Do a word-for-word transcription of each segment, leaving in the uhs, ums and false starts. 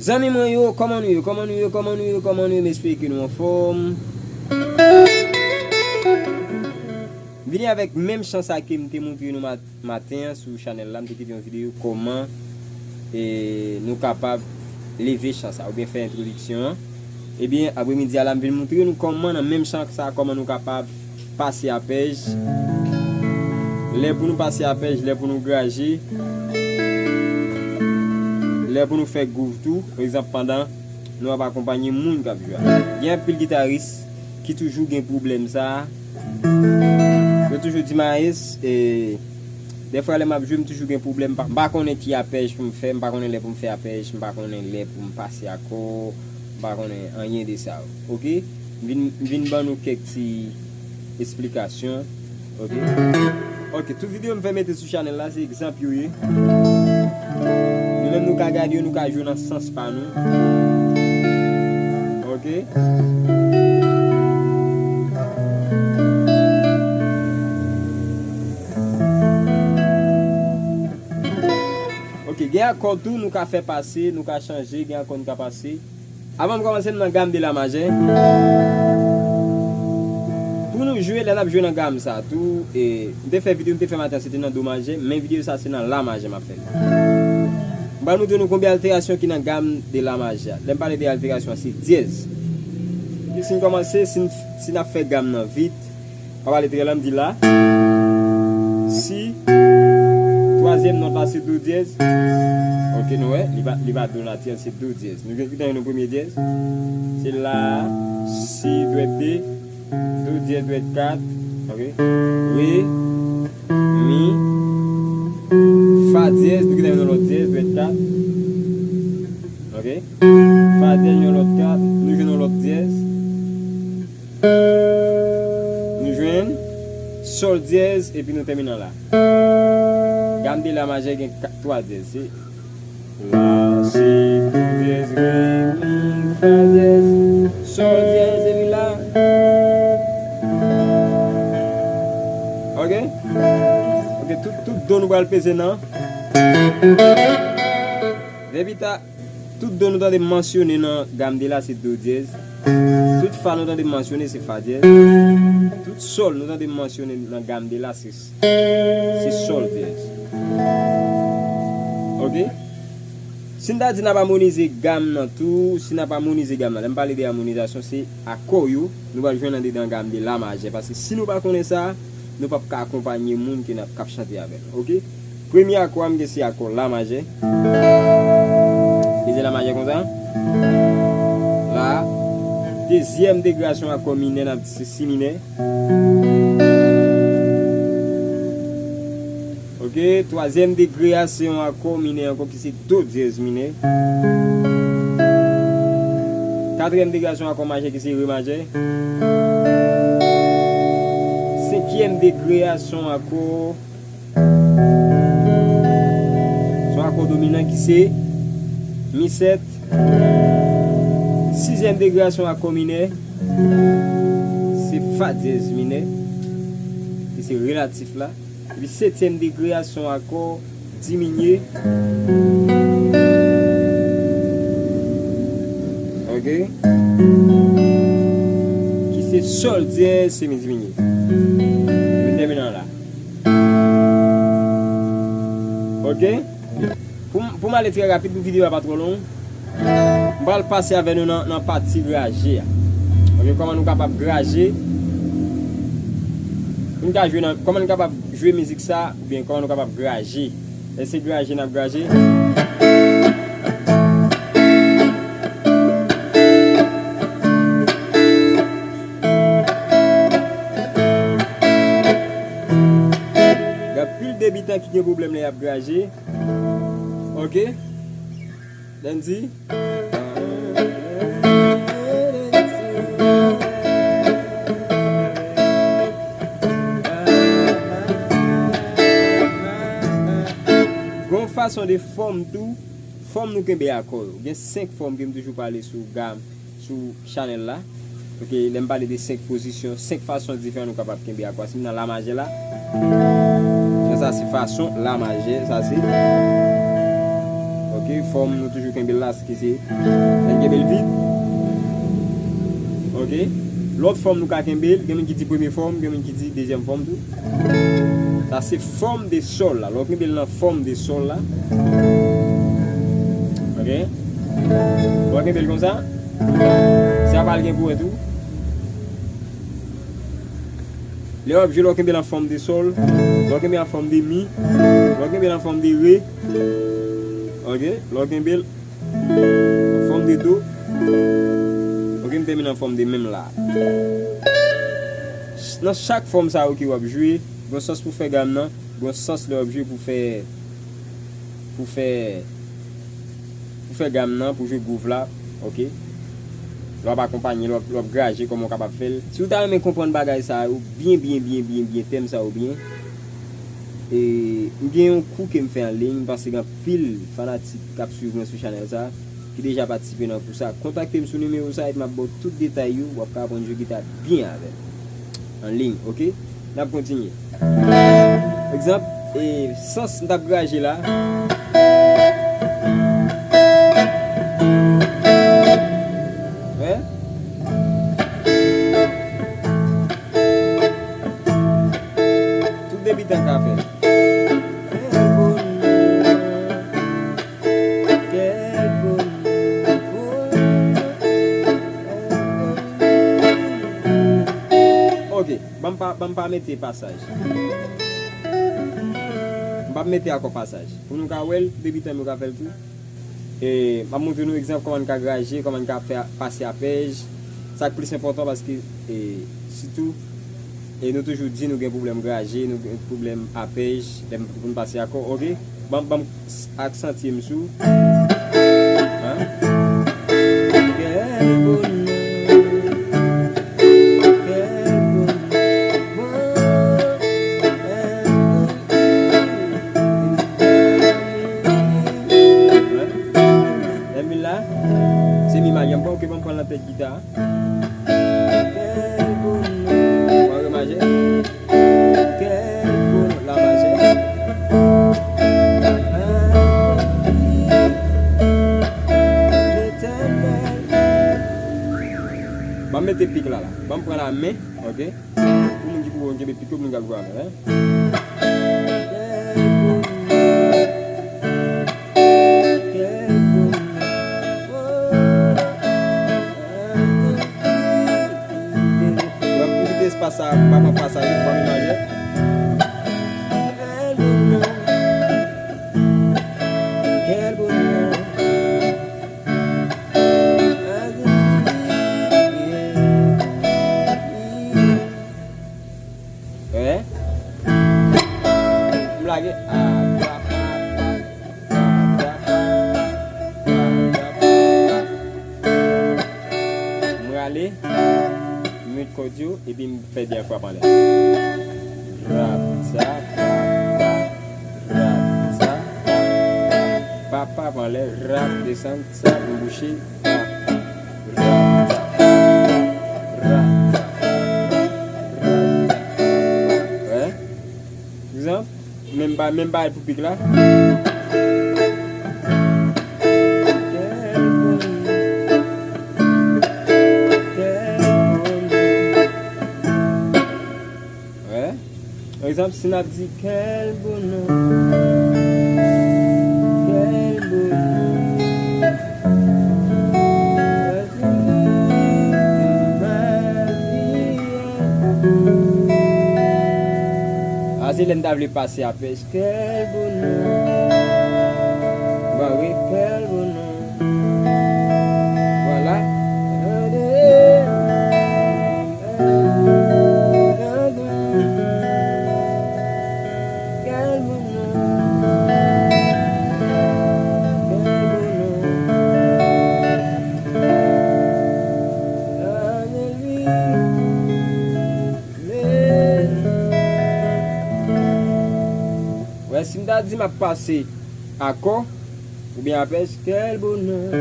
Zanmi mwen yo, kòman nou ye? Kòman nou ye? Kòman nou ye? Kòman nou ye? M espere ke nou anfòm. M vini avèk menm chan sa ke m te montre nou ma-, maten an sou chanèl la. M te kite yon videyo kòman, e, nou kapab leve chan sa oubyen fè entwodiksyon an. Ebyen, apremidi a la, m vin montre nou kòman nan menm chan sa, kòman nou kapab pase apèj. Lè pou nou pase apèj, lè pou nou graje, lè pou nou fè gwouv tou, pa egzanp, pandan nou ap akonpanye moun k ap jwe a. Gen anpil gitaris ki toujou gen pwoblèm sa a. Yo toujou di, "Maes, e, dèfwa lè m ap jwe, m toujou gen pwoblèm. M pa, m pa konnen ki apèj pou m fè, m pa konnen lè pou m fè apèj, m pa konnen lè pou m pase akò, m pa konnen anyen de sa yo." Oke? M vin, m vin ban nou kèk ti esplikasyon. Oke? Oke, tout videyo m fè mete sou chanèl la, se egzanp yo ye. Nou menm nou ka gade yo, nou ka jwe nan sans pa nou. Oke? Oke, gen akò tou nou ka fè pase, nou ka chanje, gen akò nou ka pase. Avan m kòmanse, m nan gam de la majè. Pou nou jwe, lè n ap jwe nan gam sa tou, e, m te fè videyo, m te fè maten, se te nan do majè, men videyo sa se nan la majè m ap fè l. M pral montre nou konbyen alterasyon ki nan gam de la majè. Lè m pale de alterasyon, se dyèz. E si n kòmanse, si n, si n ap fè gam nan vit, pa pale trè lè, m di la. Si, twazyèm nòt la se do dyèz. Oke, nou wè, li pa, li pa do natirèl, se do dyèz. Nou gen ki nan yon premye dyèz. Se la, si, dwèt de, do dyèz, dwèt kat. Oke. Re, mi, fa dyèz, nou ki nan yon lòt dyèz, dwèt kat. Oke. Fa dyèz, yon lòt kat, nou jwenn yon lòt dyèz. Nou jwenn sòl dyèz, epi nou tèmine la. Gam de la majè gen ka-, twa dyèz, se la, si, do dyèz, re, mi, fa dyèz, sòl dyèz, epi la. Oke? Oke, tout, tout do nou pral peze nan. Vèbita. Tout do nou tande m mansyone nan gam de la se do dyèz. Tout fa nou tande m mansyone se fa dyèz. Tout sòl nou tande m mansyone nan gam de la se, se sòl dyèz. Oke? Si n ta di n ap amonize gam nan tou, si n ap amonize gam nan, lè m pale de amonizasyon, se akò yo nou pral jwenn andedan gam de la majè. Paske si nou pa konnen sa, nou p ap ka akonpanye moun ke n ap, k ap chante avè nou. Oke? Premye akò a, m gen se akò la majè. Li se la majè konsa. La. Dezyèm degre a se yon akò minè, n ap di se si minè. Oke, twazyèm degre a se yon akò minè ankò ki se do dyèz minè. Katriyèm degre a se yon akò majè ki se re majè. Senkyèm degre a se yon akò, se yon akò dominan ki se mi sèt. Sizyèm degre a se yon akò minè, se fa dyèz minè, ki se relatif la. Epi setyèm degre a se yon akò diminye. Oke? Ki se sòl dyèz, si mi diminye. Epi tèmine la. Oke? Pou m, pou m ale trè rapid, pou videyo a pa twò long, m pral pase avè nou nan, nan pati graje a. Oke, kòman nou kapab graje? Pou n ka jwe nan, kòman nou kapab jwe mizik sa, oubyen kòman nou kapab graje? Èske graje n ap graje? Gen anpil debitan ki gen pwoblèm lè y ap graje. Oke? Dandy. Gon fason de fòm tou, fòm nou kenbe akò yo. Gen senk fòm ke m toujou pale sou gam, sou chanèl la. Oke, lè m pale de senk pozisyon, senk fason diferan nou kapab kenbe akò a. Si m nan la majè la, sa se fason la majè, sa se. Ok. Ok, fòm nou toujou kenbe l la, se ki se, n kenbe l vid. Ok. Lòt fòm nou ka kenbe l, gen moun ki di premye fòm, gen moun ki di dezyèm fòm tou. Sa se fòm de sòl la. Lè w kenbe l nan fòm de sòl la. Ok. Lè w kenbe l konsa, sa pral gen pou wè tou. Lè w ap jwe, lè w kenbe l an fòm de sòl, lè w kenbe l an fòm de mi, lè w kenbe l an fòm de re. Ok, lè w kenbe l an fòm de do. Ok, m tèmine an fòm de menm la. Nan chak fòm sa yo ke w ap jwe, gen sans pou fè gam nan, gen sans lè w ap jwe pou fè, pou fè, pou fè gam nan, pou jwe gwouv la, ok? Lè w ap akonpanye, lè w ap, lè w ap graje, kòman w kapab fè l. Si w ta renmen konprann bagay sa yo byen, byen, byen, byen, byen, tèm sa yo byen, e, m gen yon kou ke m fè an liy, m panse gen anpil fanatik k ap swiv mwen sou chanèl sa, ki deja patisipe nan kou sa. Kontakte m sou nimewo sa epi m ap ba w tout detay yo, w ap ka aprann jwe gita byen avè m. An liy, ok? N ap kontinye. Egzanp, e, sans m t ap graje la. Wè? Tout debitan ka fè. Ok, ban m pa, ban m pa mete pasaj. M p ap mete akò pasaj. Pou nou ka wè l, debitan yo ka fè l tou. E, m ap montre nou egzanp kòman n ka graje, kòman n ka fè a-, pase apèj. Sa k plis enpòtan paske, e, sitou, e nou toujou di nou gen pwoblèm graje, nou gen pwoblèm apèj, lè n, pou n pase akò, ok? Ban, ban m s-, aksantye m sou. Hein? Kè bonè, kè bonè. Lè mi la, se mi majè. Bon, ok, ban m pran nan tèt gita. Mwen re majè. La majè. Ban m mete pik la, la. Ban m pran la men, ok? Pou moun ki pou wè m kenbe pik yo, moun k ap jwe avè l, hein? Mwen pwofite espas sa, m pa pran pasaj, m pa menm aje. Hein? M lage. M rale, m met kòd yo, epi m fè dèyè frap anlè. Rap, sa, pa, pa, rap, sa, pa, pa, pa, pa, anlè, rap, desann, sa, m bouche, pa, pa, rap, sa, pa, pa, rap, sa, pa, pa, rap, sa, pa, pa. Wè? Egzanp, menm ba-, menm bagay pou pik la. Wè. Pa egzanp, si n ap di, quel bonheur, quel bonheur. A, se lè n ta vle pase apèj. Quel bonheur. Ba wi, quel bonheur. Vwala. Wè, si m ta di m ap pase akò, oubyen apèj, quel bonheur.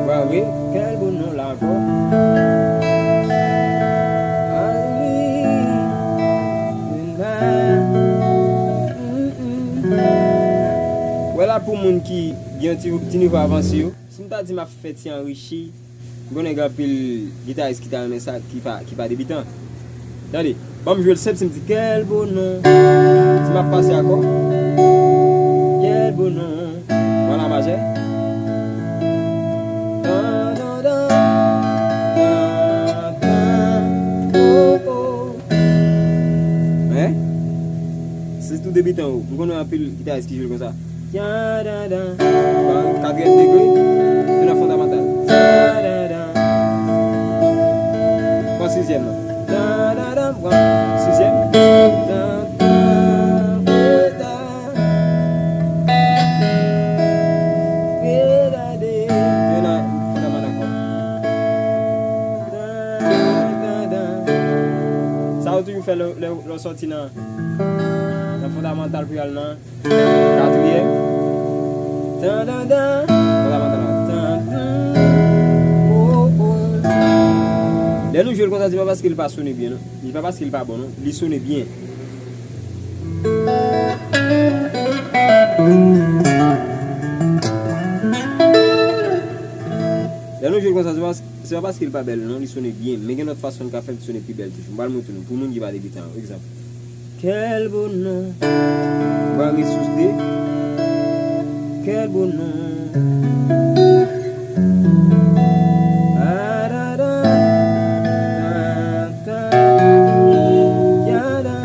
Wè, wi, quel bonheur la ankò. Wè la, Pou moun ki gen yon ti, ti nivo avanse yo, si m ta di m ap fè ti anrichi, m konnen gen anpil gitaris ki ta renmen sa, ki pa, ki pa debitan. Tande, ban m jwe l senp, si m di, quel beau nom. Si m ap pase akò, quel beau nom. Mwen la majè. Tan, tan, tan. Tan, tan. Oh, oh. Hein? Se tou debitan yo. M konnen anpil gitaris ki jwe l konsa. Tyan, dan, dan. Pran katriyèm degre, tou nan fondamantal. Tyan, dan, dan. Pran sizyèm nan. Tyan, dan, dan. Pran sizyèm. Tan, tan, tan. Tou nan fondamantal ankò. Tan, tan, tan. Sa yo toujou fè lè, lè, lè w sòti nan, nan fondamantal pou y al nan katriyèm. Tan, tan, tan. Fondamantal la. Tan, tan. Oh, oh. Lè nou jwe l konsa, se pa paske l pa sone byen, non. Li pa paske l pa bon, non. Li sone byen. Lè nou jwe l konsa, se pas-, se pa paske l pa bèl, non, li sone byen. Men gen lòt fason n ka fè l sone pi bèl toujou. M pral montre nou, pou moun ki pa debitan yo. Egzanp. Quel beau nom. Pran resous de. Quel beau nom. Ah, da, da, da, da, ya, da.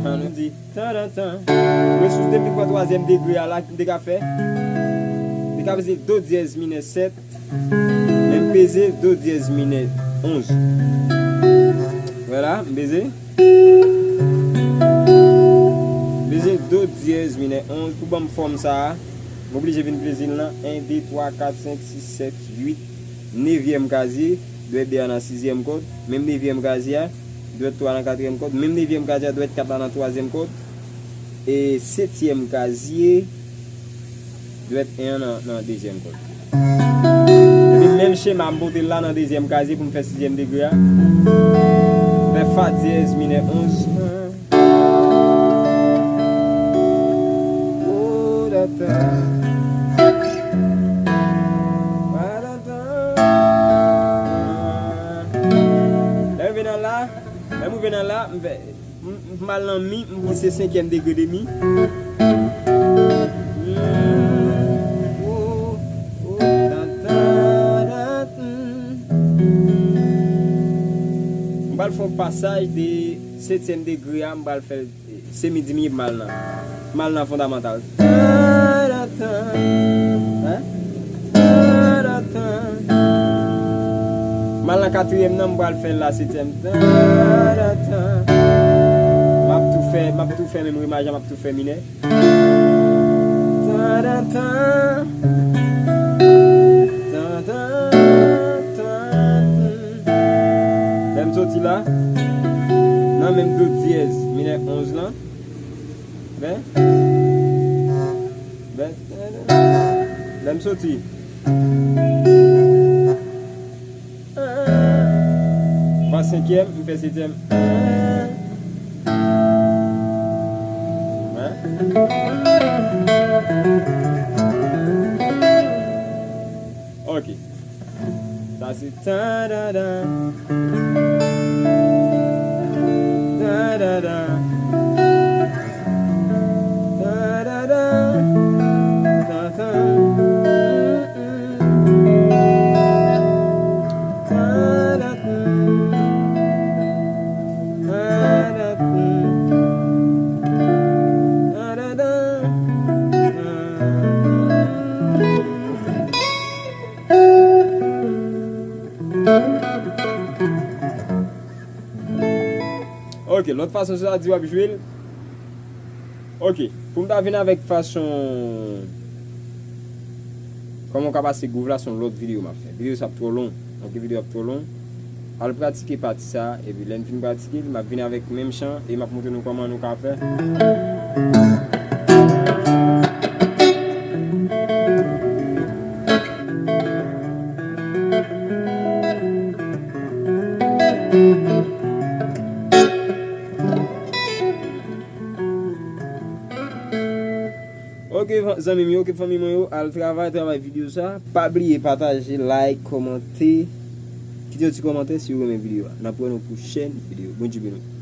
An nou di, tan, tan, tan. Resous de pi pran twazyèm degre a la, ki m te ka fè. M te ka peze do dyèz minè sèt. Men m peze do dyèz minè onz. Vwala, m peze. M peze do dyèz minè onz pou ban m fòm sa a. M oblije vin peze l nan en, de, twa, kat, senk, sis, sèt, uit, nevyèm kazye, dwèt de a nan sizyèm kòd, menm nevyèm kazye a, dwèt twa nan katriyèm kòd, menm nevyèm kazye a, dwèt kat la nan twazyèm kòd, e setyèm kazye, dwèt en an nan, nan dezyèm kòd. Epi menm chema m pote l la nan dezyèm kazye pou m fè sizyèm degre a. Fè fa dyèz minè onz. Lè m rive nan la, lè m rive nan la, m fè. M, m al nan mi, m glise senkyèm degre de mi. M pral fè yon pasaj de setyèm degre a, m pral fè l, se mi diminye pou m al nan, m al nan fondamantal. Hein? M al nan katriyèm nan, m pral fè l la setyèm. Tan, tan, tan. M ap tou fè, m ap tou fè menm remaj la, m ap tou fè minè. Tan, tan, tan. Tan, tan, tan. Lè m soti la, nan menm do dyèz minè onz lan. Ben. Ben. Lè m soti. M pa senkyèm, m fè setyèm. Hein? Ok. Sa se tan, dan, dan. Tan, dan, dan. Tan, dan, dan. Tan, tan. Ok, lòt fason, se sa di w ap jwe l. Ok, pou m ta vin avèk fason, kòman w ka pase gwouv la, se yon lòt videyo m ap fè. Videyo sa ap twò long. Ok, videyo ap twò long. Al pratike pati sa, epi lè n fin pratike l, m ap vin avèk menm chan e m ap montre nou kòman nou ka fè. Ok, zanmi m yo, ok, fanmi mwen yo, al travay, travay videyo sa. Pa bliye pataje, like, kòmante, kite yon ti kòmantè si w renmen videyo a. N ap wè nan pwochèn videyo. Bondye beni w.